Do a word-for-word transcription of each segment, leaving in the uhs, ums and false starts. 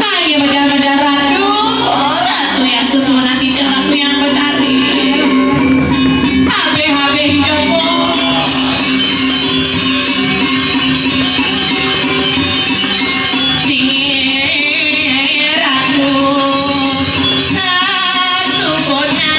Ayo, benar-benar Ratu, Ratu yang sesungguhnya, Ratu yang benar. Habis-habis jopo. Sing Ratu, sesungguhnya.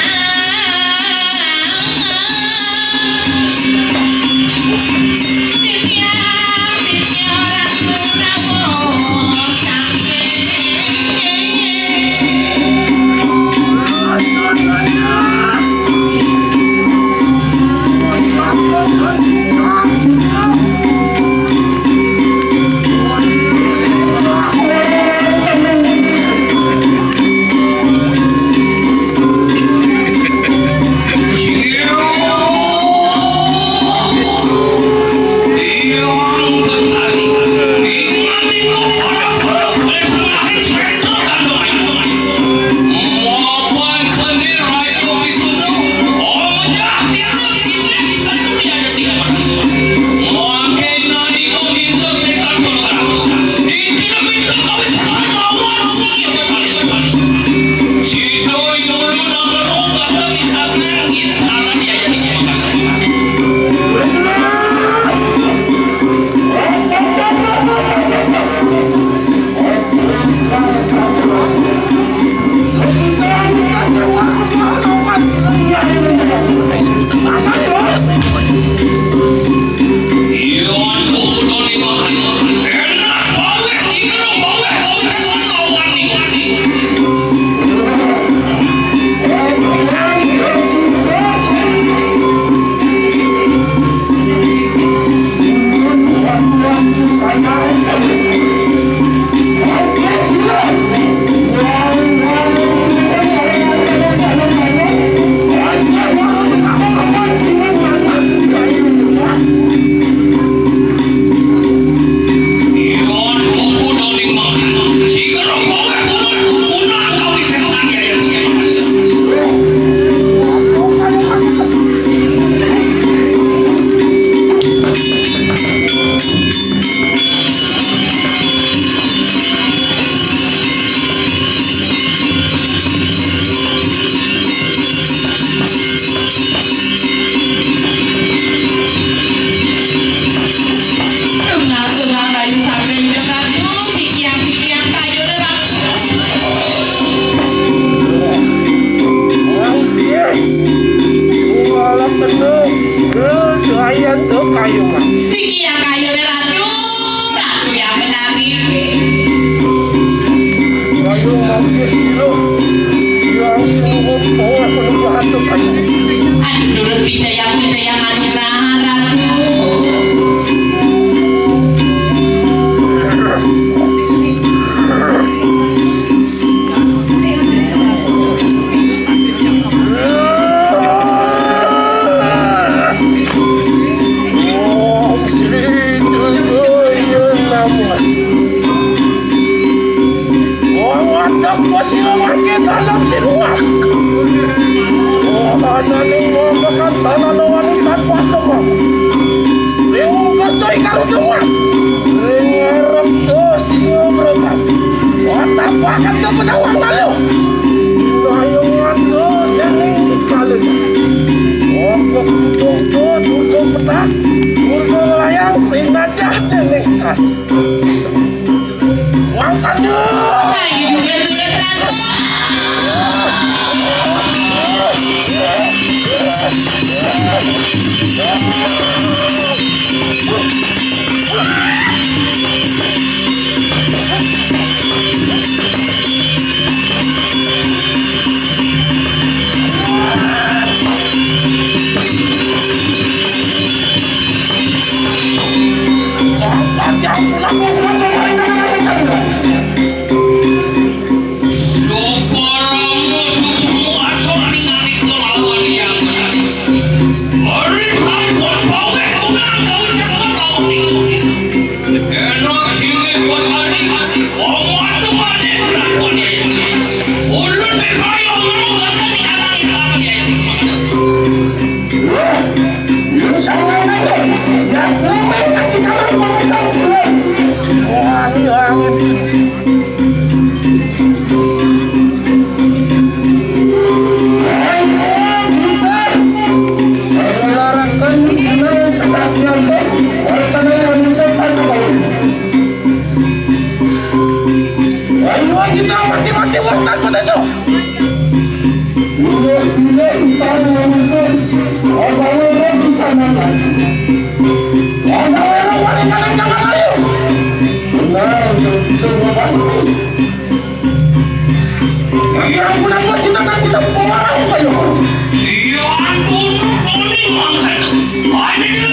Siki yang kayu, Ratu. Ratu yang menari. Ayo, mampir sira. Yang sing nuwun paweh menunggu atuk ayu. Aduh, durus picayang, picayang anugrah, Ratu. Dalam sinuan. Wahananing wong makan tanah lawan hutan pasok. Ring ungkur tuh ikaru tuwas. Ring ngarep tuh singa berobat. Watapakan tuh pedawang lalu. Inayungan tuh dening kalih. Wong kok tuh durga petak. Durga melayang ring najah dening sas. Wangkatnya. Ayo kita mati-mati wong tanpa desa. Bila-bila kita menunggu, apa orang kita makan? Ada orang paling kanan jangan ayo. Benar, itu lepas ini. Yang pun apa kita kan kita pemarah kayo. Iya ampun, Tony mangsa. Ayo.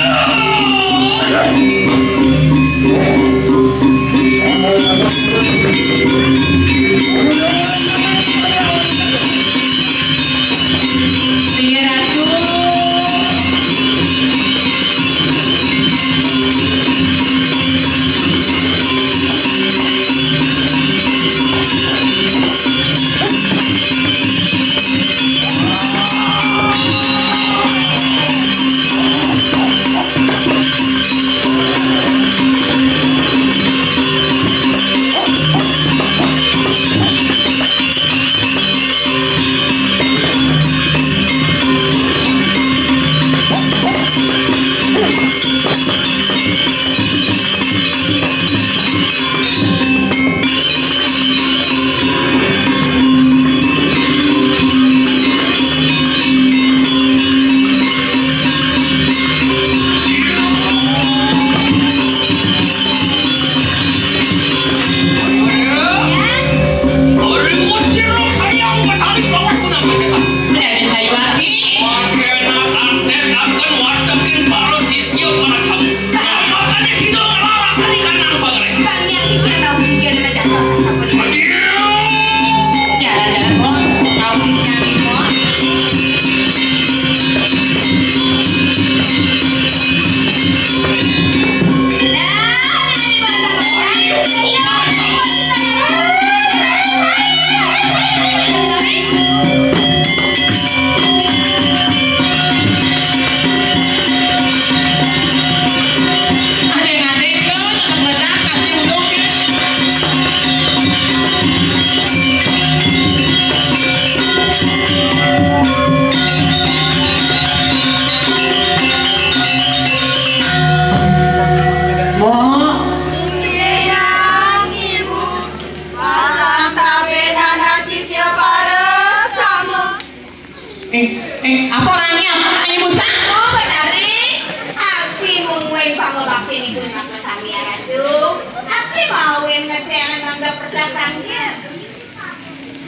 Eh, eh, apa orangnya? Apa orangnya, Busa? Oh, benari. Aksi mung weng pangabakti niku maka sami Ratu. Tapi mawin ngesengan nang dapet datangnya.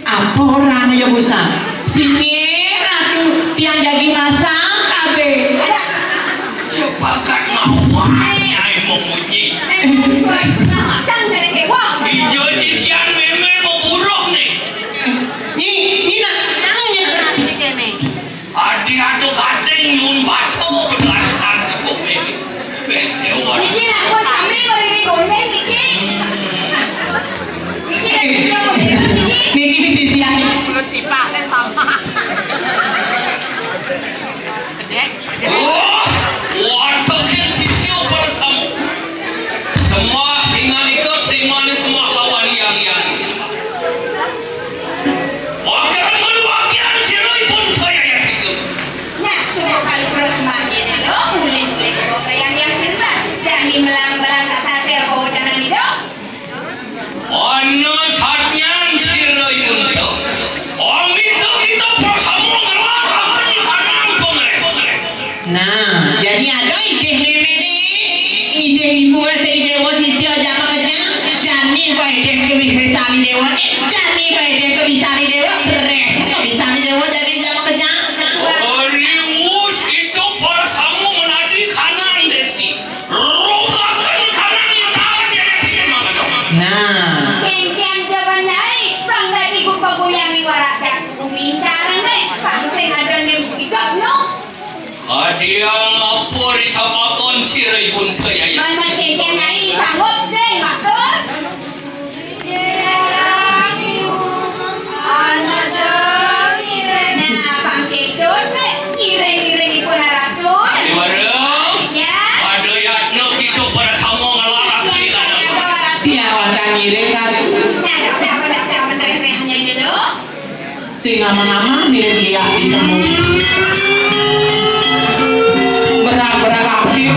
Apa orangnya, Busa? Sini, Ratu, tiang jagi masak, kabeh. Ada. Cepakat mawon, Nyai memuji. Eh, suara pertama, kan dari hewan. Ijo sisian meme mau buruh nih. Nyi, nyi nak, nyi nak. Adi atuh kating nyun bato belasan kebumi. Beh, dewa. Niki nak buat kami beri ini boleh niki. Niki dari siapa niki? Niki di sisi aku. Bisa sami déwa, eh, jani baé dia ké bisa sami déwa, breh, ké bisa sami déwa jadi jama kenyang. Riwus itu para samu menadi kanang Desti. Rogaken kanang matawa dia yakin mangga. Nah. Kéngkén jaman nyai, pang dadi gumpa guyang di warak jatuh bumi incaran, eh, pang sing ada nem idok no. Adiang apa risapakon sira ibun kayaya. Man, man, kéngkén nyai sanggup sing matur. Nah, pangkidun, ngiring-ngiring ipun aratun. Iwareng. Ya. Ada yatna kita para sama ngelarak. Ya, di sana. Saya bawa aratun. Ya, wanda ngiring, Ratu. Nah, tapi apa, tapi apa, remehnya dulu. Sing aman-aman mirip liak di semu. Berak-berak aktif.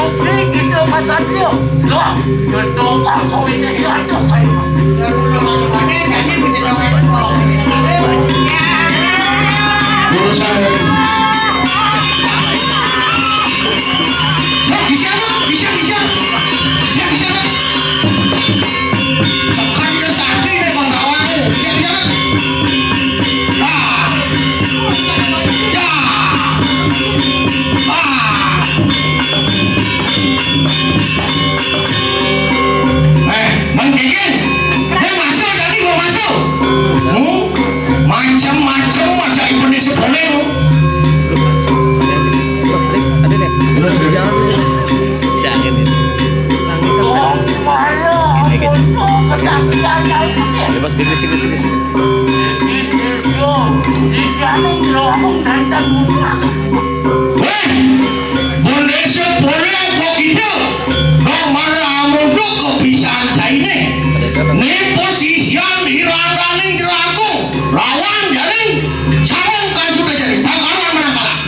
Ini kita pasal dia. Lah, kita tak tahu ini siapa. Urusan. Bisa, bisa, bisa. Bisa, bisa. Tekan dia sakti deh, Bang Tawang. Bisa, bisa. Ah. Ya. Ah. Eh, menggigil. Dia masuk tadi, gua masuk. Hmm? Macam-macam aja ibu di sekolah lu. Ada deh. Terus, terus. Jangan. Jangan. Ini gitu. Lepas, berisik, berisik, berisik. Wéh, Bondeso polé apa kita? Kok malah amunduk kebiasaan cainé? Né posisian irangganing jeragung, lawan janing sambung kancut aja nih. Bakalan menang kalah.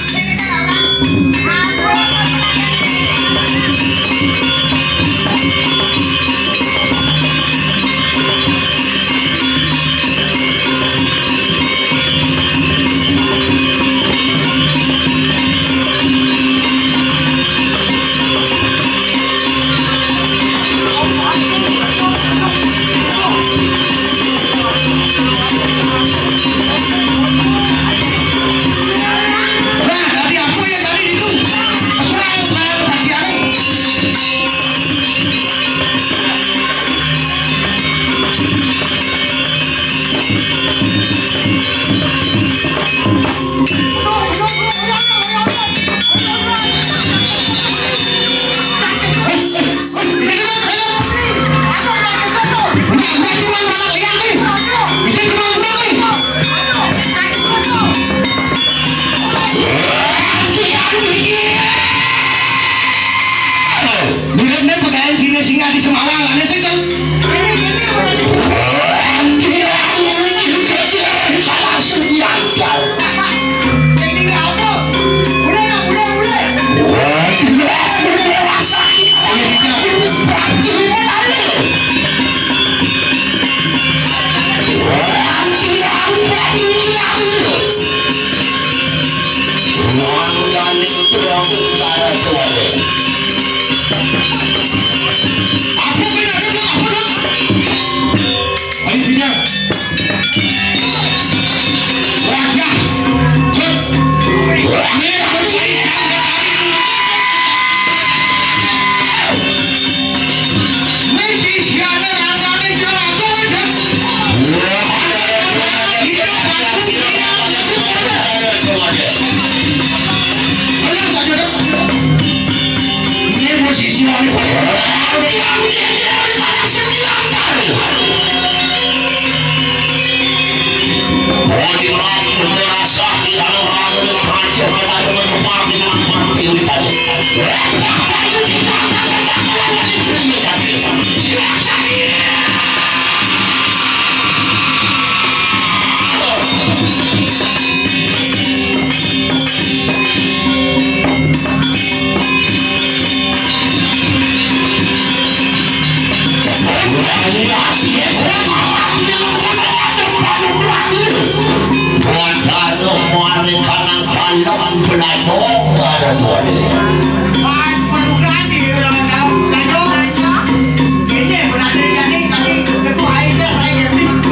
Mirip nih pegawai Cina singgah di Semawang, lah, nih, sih, kan?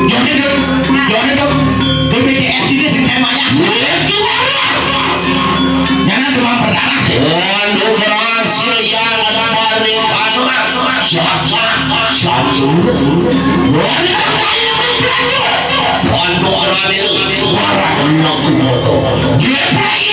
Joget, Dok. Joget, Dok. B P J S ini sing temanya. Nyana demam berdarah. Untuk berhasil yang ada di sana. Siapa? Satu. Untuk berhasil. Dia pergi.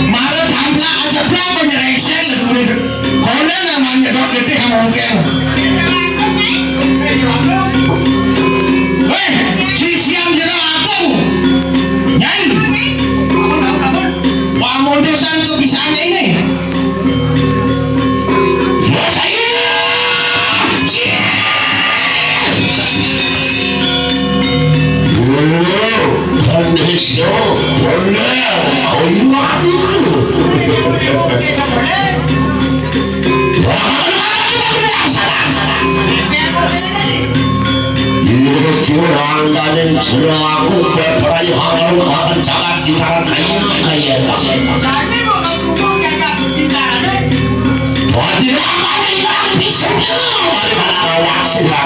Malah damplak aja, Bro, kok nyerengseng lho, Bro. Kono nang nyedot gedhe kamu mungkin. Dulu, kondisi, boleh, ayo, aduh. Iya, jurang dan jurang aku berperai hal akan cakat kita kaya kaya. Kami mau kampung jaga kita. Bagi apa kita bisa daripada awak sudah